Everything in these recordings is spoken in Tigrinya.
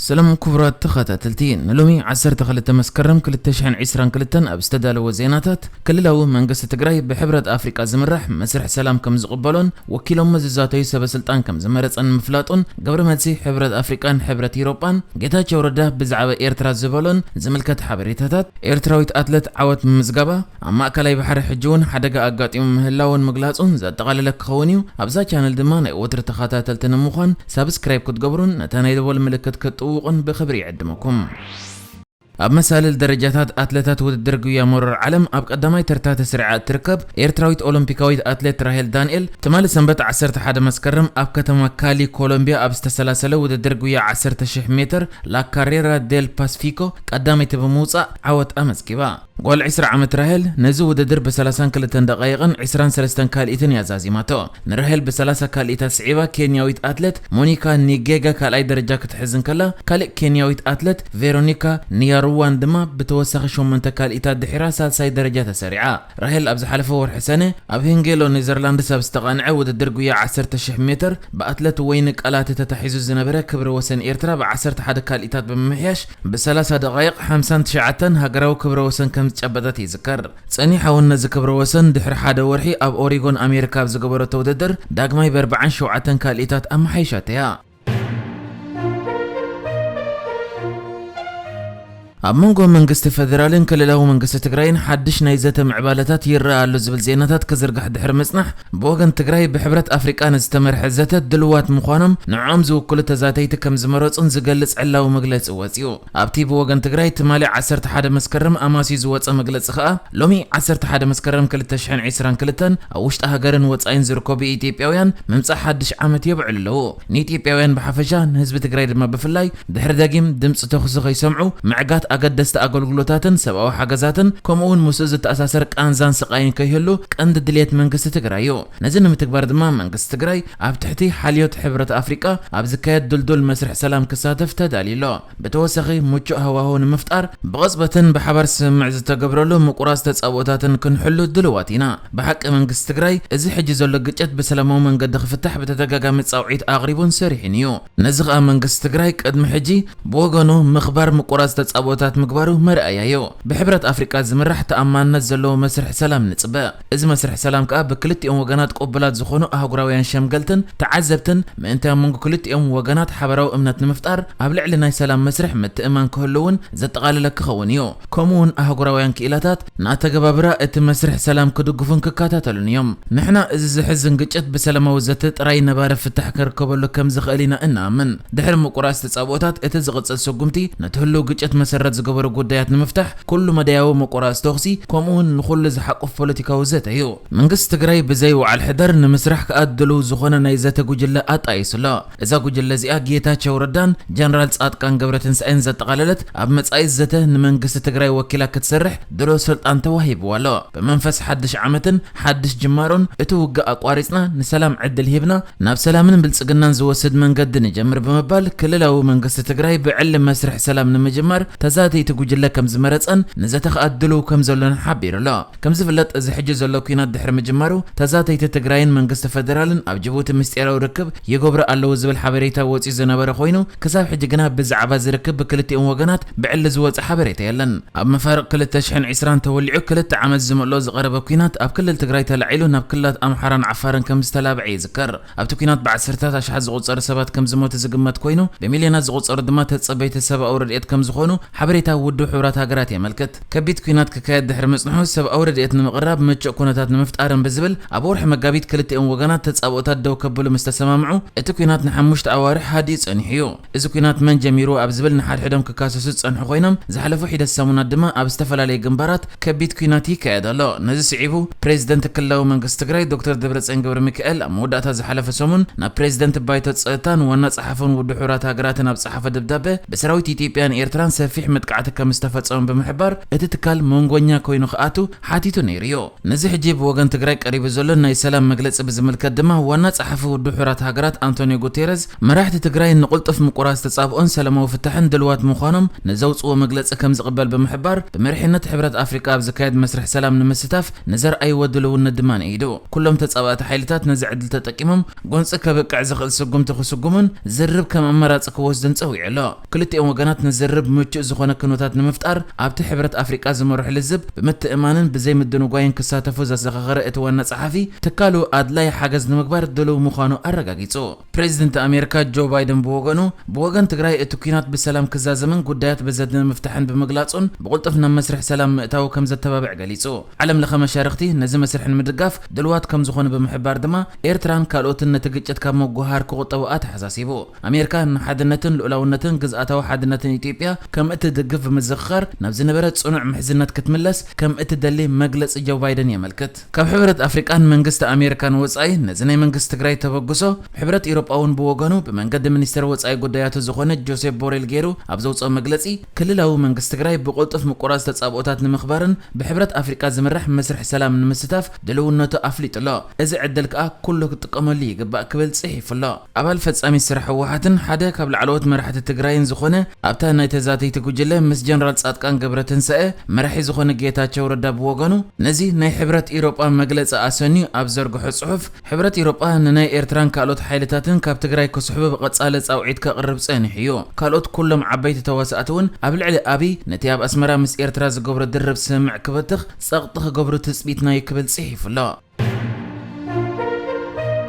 ሰላም ክቡራት ተኸታተልቲ፣ ንሎሚ ዓሰርተ ክልተ መስከረም ክልተ ሽሕን ዕስራን ክልተን ኣብ ዝተዳለወ ዜናታት፣ ክልላዊ መንግስቲ ትግራይ ብሕብረት ኣፍሪቃ ዝምራሕ መስርሕ ሰላም ከም ዝቕበሎን ወኪሎሞ ዝዛተዩ ሰበ ስልጣን ከም ዝመረጸን ምፍላጡን፣ ግብረ መልሲ ሕብረት ኣፍሪቃን ሕብረት ኢሮጳን ጌታቸው ረዳ ብዛዕባ ኤርትራ ዝበሎን ዝምልከት ሓበሬታታት፣ ኤርትራዊት ኣትለት ዓወት ምምዝጋባ፣ ኣብ ማእከላይ ባሕሪ ሕጂ እውን ሓደጋ ኣጋጢሙ ምህላውን ምግላጹን ዘጠቓለለ ክኸውን እዩ። ኣብዛ ቻነል ድማ ናይ ወትሪ ተኸታተልቲ ንምዃን ሳብስክራይብ ክትገብሩን ነታ ናይ ደወል ምልክት ክትጥውቑን ብኽብሪ ይዕድመኩም። ኣብ መሳልል ደረጃታት ኣትለታት ውድድር ጉያ መሮር ዓለም ኣብ ቀዳማይ ተርታ ተሰሪዓ እትርከብ ኤርትራዊት ኦሎምፒካዊት ኣትሌት ራሄል ዳንኤል፣ ትማሊ ሰንበት ዓሰርተ ሓደ መስከረም ኣብ ከተማ ካሊ ኮሎምቢያ ኣብ ዝተሰላሰለ ውድድር ጉያ ዓሰርተ ሺሕ ሜትር ላ ካሬራ ዴል ፓሲፊኮ ቀዳመይቲ ብምውጻእ ዓወት ኣመዝጊባ። ጓል ዕስራ ዓመት ራሄል ነዚ ውድድር ብ ሰላሳን ክልተን ደቓይቕን ዕስራን ሰለስተን ካልኢትን እያ ዛዚማቶ። ንራሄል ብ ሰላሳ ካልኢታት ስዒባ ኬንያዊት ኣትሌት ሞኒካ ኒጌጋ ካልኣይ ደረጃ ክትሕዝ እንከላ፣ ካልእ ኬንያዊት ኣትሌት ቬሮኒካ ኒያሩዋን ድማ ብተወሳኺ ሸሞንተ ካልኢታት ድሒራ ሳልሳይ ደረጃ ተሰሪዓ። ራሄል ኣብ ዝሓለፈ ወርሒ ሰነ ኣብ ሄንጌሎ ኔዘርላንድስ ኣብ ዝተቓንዐ ውድድር ጉያ ዓሰርተ ሺሕ ሜትር ብኣትሌት ወይኒ ቃላቲ ተታሒዙ ዝነበረ ክብረ ወሰን ኤርትራ ብ ዓሰርተ ሓደ ካልኢታት ብምምሕያሽ ብ ሰላሳ ደቓይቕ ሓምሳን ትሽዓተን ሃገራዊ ክብረ ወሰን ከም ዝጨበጠት ይዝከር። ጸኒሓ እውን ነዚ ክብረ ወሰን ድሕሪ ሓደ ወርሒ ኣብ ኦሪጎን ኣሜሪካ ኣብ ዝገበረቶ ውድድር ዳግማይ ብ ኣርባዓን ሸውዓተን ካልኢታት ኣመሓይሻቶ እያ። ኣብ መንጎ መንግስቲ ፈደራልን ክልላዊ መንግስቲ ትግራይን ሓድሽ ናይ ዘተ ምዕባለታት ይረኣ ኣሎ ዝብል ዜናታት ክዝርጋሕ ድሕሪ ምጽናሕ፣ ብወገን ትግራይ ብሕብረት ኣፍሪቃ ንዝተመርሐ ዘተ ድልዋት ምዃኖም ንዕኦም ዝውክሉ ተዛተይቲ ከም ዝመረጹን ዝገልጽ ዕላዊ መግለጺ ወጺኡ። ኣብቲ ብወገን ትግራይ ትማሊ ዓሰርተ ሓደ መስከረም ኣማስዩ ዝወጸ መግለጺ ከኣ፣ ሎሚ ዓሰርተ ሓደ መስከረም ክልተ ሽሕን ዕስራን ክልተን ኣብ ውሽጢ ሃገርን ወጻኢን ዝርከቡ ኢትዮጵያውያን ምምጻእ ሓድሽ ዓመት የብዕሉ ኣለዉ። ንኢትዮጵያውያን ብሓፈሻ፣ ንህዝቢ ትግራይ ድማ ብፍላይ፣ ድሕሪ ደጊም ድምፂ ተኹሲ ከይሰምዑ ምዕጋት ኣገደስቲ ኣገልግሎታትን ሰብኣዊ ሓገዛትን፣ ከምኡ እውን ምስኡ ዝተኣሳሰር ቃንዛን ስቓይን ከይህሉ ቀንዲ ድልየት መንግስቲ ትግራይ እዩ። ነዚ ንምትግባር ድማ መንግስቲ ትግራይ ኣብ ትሕቲ ሓልዮት ሕብረት ኣፍሪቃ ኣብ ዝካየድ ድልዱል መስርሕ ሰላም ክሳተፍ ተዳልዩ ኣሎ። ብተወሳኺ፣ ምቹእ ሃዋህው ንምፍጣር፣ ብቕጽበትን ብሓባር ስምምዕ ዝተገብረሉ ምቁራጽ ተጻብኦታትን ክንሕሉ ድልዋት ኢና። ብሓቂ መንግስቲ ትግራይ፣ እዚ ሕጂ ዘሎ ግጭት ብሰላማዊ መንገዲ ክፍታሕ ብተደጋጋሚ ጻውዒት ኣቕሪቡን ሰሪሑን እዩ። ነዚ ኸኣ መንግስቲ ትግራይ ቅድሚ ሕጂ ብወገኑ ምኽባር ምቁራጽ ተጻብኦታት ምግባሩ መርኣያ እዩ። ብሕብረት ኣፍሪቃ ዝምራሕ ተኣማንነት ዘለዎ መስርሕ ሰላም ንጽበ። እዚ መስርሕ ሰላም ከኣ ብክልቲኦም ወገናት ቅቡላት ዝኾኑ ኣህጉራውያን ሸምገልትን ተዓዘብትን ምእንቲ ኣብ መንጎ ክልቲኦም ወገናት ሓበራዊ እምነት ንምፍጣር ኣብ ልዕሊ ናይ ሰላም መስርሕ ምትእምማን ክህሉ እውን ዘጠቓለለ ክኸውን እዩ። ከምኡ እውን ኣህጉራውያን ክኢላታት ንኣተገባብራ እቲ መስርሕ ሰላም ክድግፉን ክከታተሉን እዮም። ንሕና እዚ ዘሕዝን ግጭት ብሰላማዊ ዘተ ጥራይ ነባሪ ፍታሕ ክርከበሉ ከም ዝኽእል ኢና እንኣምን። ድሕሪ ምቁራጽ ተጻብኦታት እቲ ዝቕጽል ስጉምቲ ነቲ ህሉው ግጭት መሰረት ዝገበሩ ጉዳያት ንምፍታሕ ኩሉ መዳያዊ ምቁራጽ ተኹሲ ከምኡ እውን ንኹሉ ዝሓቁፍ ፖለቲካዊ ዘተ እዩ። መንግስቲ ትግራይ ብዘይ ውዓል ሕደር ንምስራሕ ከኣ ድሉው ዝኾነ ናይ ዘተ ጉጅለ ኣጣይሱ ኣሎ። እዛ ጉጅለ እዚኣ ጌታቸው ረዳን ጀነራል ጻድቃን ገብረትንሳኤን ዘጠቓለለት ኣብ መጻኢ ዘተ ንመንግስቲ ትግራይ ወኪላ ክትሰርሕ ድሮ ስልጣን ተዋሂብዋ ኣሎ። ብመንፈስ ሓድሽ ዓመትን ሓድሽ ጅማሮን እቲ ውግእ ኣቋሪጽና ንሰላም ዕድል ሂብና ናብ ሰላምን ብልጽግናን ዝወስድ መንገዲ ንጀምር ብምባል ክልላዊ መንግስቲ ትግራይ ብዕሊ መስርሕ ሰላም ንምጅማር ተዛተይቲ ጉጅለ ከም ዝመረጸን ንዘተ ከኣ ድሉው ከም ዘሎን ሓቢሩ ኣሎ። ከም ዝፍለጥ፣ እዚ ሕጂ ዘሎ ኲናት ድሕሪ ምጅማሩ፣ ተዛተይቲ ትግራይን መንግስቲ ፈደራልን ኣብ ጅቡቲ ምስጢራዊ ርክብ ይገብሩ ኣለዉ ዝብል ሓበሬታ ወጺኡ ዝነበረ ኮይኑ፣ ክሳብ ሕጂ ግና ብዛዕባ እዚ ርክብ ብክልቲኦም ወገናት ብዕሊ ዝወጸ ሓበሬታ የለን። ኣብ መፋርቕ ክልተ ሽሕን ዕስራን ተወሊዑ ክልተ ዓመት ዝመልኦ ዝቐረበ ኲናት ኣብ ክልል ትግራይ ተላዒሉ ናብ ክልላት ኣምሓራን ዓፋርን ከም ዝተላብዐ ይዝከር። ኣብቲ ኲናት ብዓሰርታት ኣሽሓት ዝቑጸሩ ሰባት ከም ዝሞቱ ዝግመት ኮይኑ፣ ብሚልዮናት ዝቑጸሩ ድማ ተጸበይቲ ሰብኣዊ ረድኤት ከም ዝኾኑ ሓበሬታ ውድብ ሕቡራት ሃገራት የመልክት። ከቢድ ኲናት ክካየድ ድሕሪ ምጽንሑ፣ ሰብኣዊ ረድኤት ንምቕራብ ምቹእ ኩነታት ንምፍጣርን ብዝብል፣ ኣብ ወርሒ መጋቢት ክልቲኦም ወገናት ተጻብኦታት ደው ከብሉ ምስ ተሰማምዑ፣ እቲ ኲናት ንሓሙሽተ ኣዋርሕ ሃዲኡ ጸኒሑ እዩ። እዚ ኲናት መን ጀሚርዎ ኣብ ዝብል ንሓድሕዶም ክካሰሱ ዝጸንሑ ኮይኖም፣ ዝሓለፉ ሒደት ሰሙናት ድማ ኣብ ዝተፈላለዩ ግንባራት ከቢድ ኲናት ይካየድ ኣሎ። ነዚ ስዒቡ፣ ፕሬዚደንት ክልላዊ መንግስቲ ትግራይ ዶክተር ደብረጽዮን ገብረ ሚካኤል ኣብ መወዳእታ ዝሓለፈ ሰሙን ናብ ፕሬዚደንት ባይቶ ጸጥታን ዋና ጸሓፍን ውድብ ሕቡራት ሃገራትን ኣብ ጸሓፎ ደብዳበ፣ ብሰራዊት ኢትዮጵያን ኤርትራን ሰፊሕ መጥቃዕቲ ከም ዝተፈጸመ ብምሕባር፣ እቲ ትካል መንጎኛ ኮይኑ ክኣቱ ሓቲቱ ነይሩ እዩ። ነዚ ሕጂ ብወገን ትግራይ ቀሪቡ ዘሎ ናይ ሰላም መግለጺ ብዝምልከት ድማ፣ ዋና ጸሓፊ ውድብ ሕቡራት ሃገራት ኣንቶኒዮ ጉቴረዝ፣ መራሕቲ ትግራይ ንቕልጡፍ ምቁራጽ ተጻብኦን ሰላማዊ ፍታሕን ድልዋት ምዃኖም ንዘውጽዎ መግለጺ ከም ዝቕበል ብምሕባር፣ ብመሪሕነት ሕብረት ኣፍሪቃ ኣብ ዝካየድ መስርሕ ሰላም ንምስታፍ ንዘርኣይዎ ድልውነት ድማ ንኢዱ። ኩሎም ተጻባእቲ ሓይልታት ነዚ ዕድል ተጠቂሞም ጎንጺ ከብቅዕ ዝኽእል ስጉምቲ ክስጉሙን ዝርርብ ከም ኣማራጺ ክወስዱን ጸዊዑ ኣሎ። ክልቲኦም ወገናት ንዝርርብ ምቹእ ዝኾነ ኩነታት ንምፍጣር ኣብቲ ሕብረት ኣፍሪቃ ዝመርሑ ልዝብ ብምትእማንን ብዘይ ምድንጓይን ክሳተፉ ዘዘኻኸረ እቲ ዋና ጸሓፊ፣ ትካሉ ኣድላይ ሓገዝ ንምግባር ድሉው ምዃኑ ኣረጋጊጹ። ፕሬዚደንት ኣሜሪካ ጆ ባይደን ብወገኑ፣ ብወገን ትግራይ እቲ ኲናት ብሰላም ክዛዘምን ጉዳያት ብዘተ ንምፍታሕን ብምግላጹን፣ ብቕልጡፍ ናብ መስርሕ ሰላም ምእታው ከም ዘተባብዕ ገሊጹ። ዓለም ለኸ መሻርኽቲ ነዚ መስርሕ ንምድጋፍ ድልዋት ከም ዝኾኑ ብምሕባር ድማ፣ ኤርትራን ካልኦትን ነቲ ግጭት ካብ መጓሃር ክቑጠቡ ኣተሓሳሲቡ። ኣሜሪካ ንሓድነትን ልኡላውነትን ግዝኣታዊ ሓድነትን ኢትዮጵያ ከም እትድግፍ ብምዝኽኻር፣ ናብ ዝነበረ ጽኑዕ ምሕዝነት ክትምለስ ከም እትደሊ መግለጺ ጆ ባይደን የመልክት። ካብ ሕብረት ኣፍሪቃን መንግስቲ ኣሜሪካን ወጻኢ፣ ነዚ ናይ መንግስቲ ትግራይ ተበግሶ፣ ሕብረት ኤውሮጳ እውን ብወገኑ ብመንገዲ ሚኒስተር ወጻኢ ጉዳያቱ ዝኾነ ጆሴፍ ቦሬል ገይሩ ኣብ ዘውጽኦ መግለጺ፣ ክልላዊ መንግስቲ ትግራይ ብቕልጡፍ ምቁራጽ ተጻብኦታት ንምኽባርን ብሕብረት ኣፍሪቃ ዝምራሕ መስርሕ ሰላም ንምስታፍ ድልውነቱ ኣፍሊጡ ኣሎ። እዚ ዕድል ከኣ ኩሉ ክጥቀመሉ ይግባእ ክብል ጽሒፉ ኣሎ። ኣባል ፈጻሚ ስራሕ ህወሓትን ሓደ ካብ ላዕለዎት መራሕቲ ትግራይን ዝኾነ ኣብታ ናይ ተዛተይቲ ጉጅለ ምስ ጀነራል ጻድቃን ገብረትንሳኤ፣ መራሒ ዝኾነ ጌታቸው ረዳ ብወገኑ፣ ነዚ ናይ ሕብረት ኢሮጳ መግለጺ ኣሰንዩ ኣብ ዘርግሖ ጽሑፍ፣ ሕብረት ኢሮጳ ንናይ ኤርትራን ካልኦት ሓይልታትን ካብ ትግራይ ክስሕቡ ብቐጻሊ ጻውዒት ከቕርብ ጸኒሑ እዩ። ካልኦት ኩሎም ዓበይቲ ተዋሳእቲ እውን ኣብ ልዕሊ ኣብይ ነቲ ኣብ ኣስመራ ምስ ኤርትራ ዝገብሮ ድርብ ስምምዕ ክበትኽ ጸቕጢ ክገብሩ ትጽቢትና እዩ ክብል ጽሒፉ ኣሎ።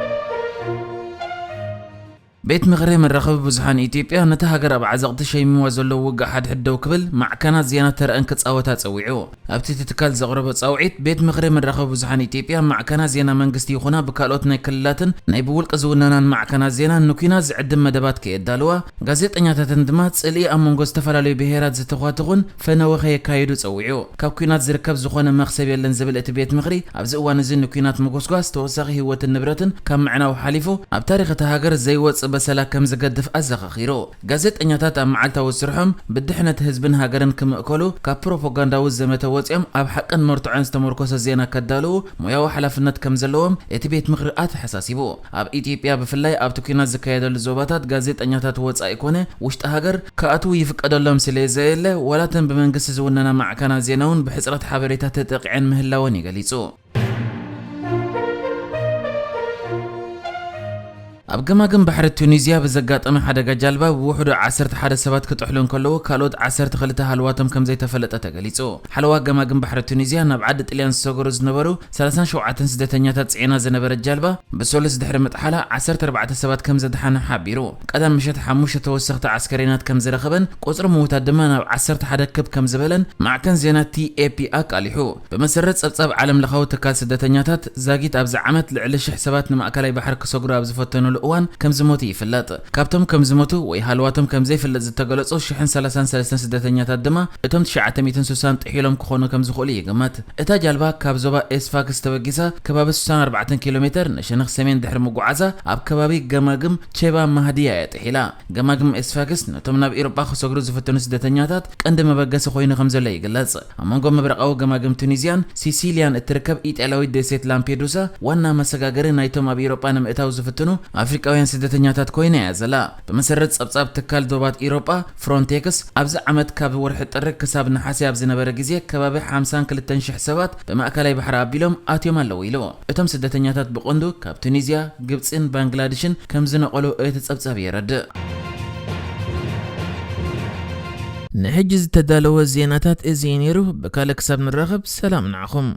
ቤት ምኽሪ መራኸቢ ብዙሓን ኢትዮጵያ፣ ነታ ሃገር ኣብ ዓዘቕቲ ሸይምዋ ዘሎ ውግእ ሓድሕድ ደው ክብል፣ ማዕከናት ዜና ተረኣን ክጻወታ ጸዊዑ። ኣብቲ እቲ ትካል ዘቕረቦ ጻውዒት፣ ቤት ምኽሪ መራኸቢ ብዙሓን ኢትዮጵያ፣ ማዕከናት ዜና መንግስቲ ይኹና ብካልኦት ናይ ክልላትን ናይ ብውልቂ ዝውነናን ማዕከናት ዜና ንኲናት ዝዕድም መደባት ከየዳልዋ፣ ጋዜጠኛታትን ድማ ጽልኢ ኣብ መንጎ ዝተፈላለዩ ብሄራት ዝተኳትኹን ፈነወ ከየካይዱ ጸዊዑ። ካብ ኲናት ዝርከብ ዝኾነ መኽሰብ የለን ዝብል እቲ ቤት ምኽሪ፣ ኣብዚ እዋን እዚ ንኲናት ምጉስጓስ ተወሳኺ ህይወትን ንብረትን ካብ ምዕናው ሓሊፉ፣ ኣብ ታሪኽ እታ ሃገር ዘይወጽእ በሰላ ከም ዝገድፍ ኣዘኻኺሩ። ጋዜጠኛታት ኣብ መዓልታዊ ስርሖም ብድሕነት ህዝብን ሃገርን ክምእከሉ፣ ካብ ፕሮፓጋንዳዊ ዘመተ ወጺኦም ኣብ ሓቅን መርትዖን ዝተመርኮሰ ዜና ከዳልዉ ሞያዊ ሓላፍነት ከም ዘለዎም እቲ ቤት ምኽሪ ኣተሓሳሲቡ። ኣብ ኢትዮጵያ ብፍላይ ኣብቲ ኲናት ዝካየደሉ ዞባታት ጋዜጠኛታት ወጻኢ ኮነ ውሽጢ ሃገር ክኣትዉ ይፍቀደሎም ስለ ዘየለ፣ ዋላ እተን ብመንግስቲ ዝውነና ማዕከናት ዜና እውን ብሕጽረት ሓበሬታ ተጠቂዐን ምህላወን እዩ ገሊጹ። ኣብ ገማግም ባሕሪ ቱኒዝያ ብዘጋጠመ ሓደጋ ጃልባ ብውሕዱ ዓሰርተ ሓደ ሰባት ክጥሕሉ እንከለዉ፣ ካልኦት ዓሰርተ ክልተ ሃልዋቶም ከም ዘይተፈለጠ ተገሊጹ። ሓለዋ ገማግም ባሕሪ ቱኒዝያ ናብ ዓዲ ጥልያን ዝሰገሩ ዝነበሩ ሰላሳን ሸውዓተን ስደተኛታት ጽዒና ዝነበረት ጃልባ ብሰሉስ ድሕሪ ምጥሓላ ዓሰርተ ኣርባዕተ ሰባት ከም ዘድሓነ ሓቢሩ። ቀዳም ምሸት ሓሙሽተ ተወሰኽቲ ዓስከሬናት ከም ዝረኸበን ቁጽሪ ምዉታት ድማ ናብ ዓሰርተ ሓደ ክብ ከም ዝበለን ማዕከን ዜና ቲ ኤ ፒ ኣቃሊሑ። ብመሰረት ጸብጻብ ዓለም ለኻዊ ትካል ስደተኛታት፣ ዛጊት ኣብዚ ዓመት ልዕሊ ሽሕ ሰባት ንማእከላይ ባሕሪ ክሰግሩ ኣብ ዝፈተኑሉ እዋን ከም ዝሞቱ ይፍለጥ። ካብቶም ከም ዝሞቱ ወይ ሃልዋቶም ከም ዘይፍለጥ ዝተገለጹ ሽሕን ሰላሳን ሰለስተን ስደተኛታት ድማ፣ እቶም ትሽዓተ ሚእትን ስሳን ጥሒሎም ክኾኑ ከም ዝኽእሉ ይግመት። እታ ጃልባ ካብ ዞባ ኤስፋክስ ተበጊሳ ከባቢ ስሳን ኣርባዕተን ኪሎ ሜተር ንሸነኽ ሰሜን ድሕሪ ምጉዓዛ፣ ኣብ ከባቢ ገማግም ቼባ ማህዲያ እያ ጥሒላ። ገማግም ኤስፋክስ ነቶም ናብ ኤውሮጳ ክሰግሩ ዝፍትኑ ስደተኛታት ቀንዲ መበገሲ ኮይኑ ከም ዘሎ ይግለጽ። ኣብ መንጎ ምብራቓዊ ገማግም ቱኒዝያን ሲሲልያን እትርከብ ኢጣልያዊት ደሴት ላምፔዱሳ ዋና መሰጋገሪ ናይቶም ኣብ ኤውሮጳ ንምእታው ዝፍትኑ ኣፍሪቃውያን ስደተኛታት ኮይና እያ ዘላ። ብመሰረት ጸብጻብ ትካል ዶባት ኤውሮጳ ፍሮንቴክስ፣ ኣብዚ ዓመት ካብ ወርሒ ጥሪ ክሳብ ነሓሴ ኣብ ዝነበረ ግዜ ከባቢ ሓምሳን ክልተን ሽሕ ሰባት ብማእከላይ ባሕሪ ኣቢሎም ኣትዮም ኣለዉ ኢሉ። እቶም ስደተኛታት ብቐንዱ ካብ ቱኒዝያ፣ ግብጽን ባንግላድሽን ከም ዝነቐሉ እቲ ጸብጻብ የረድእ። ንሕጂ ዝተዳለወ ዜናታት እዚ እዩ ነይሩ። ብካልእ ክሳብ ንራኸብ ሰላም ንዓኹም።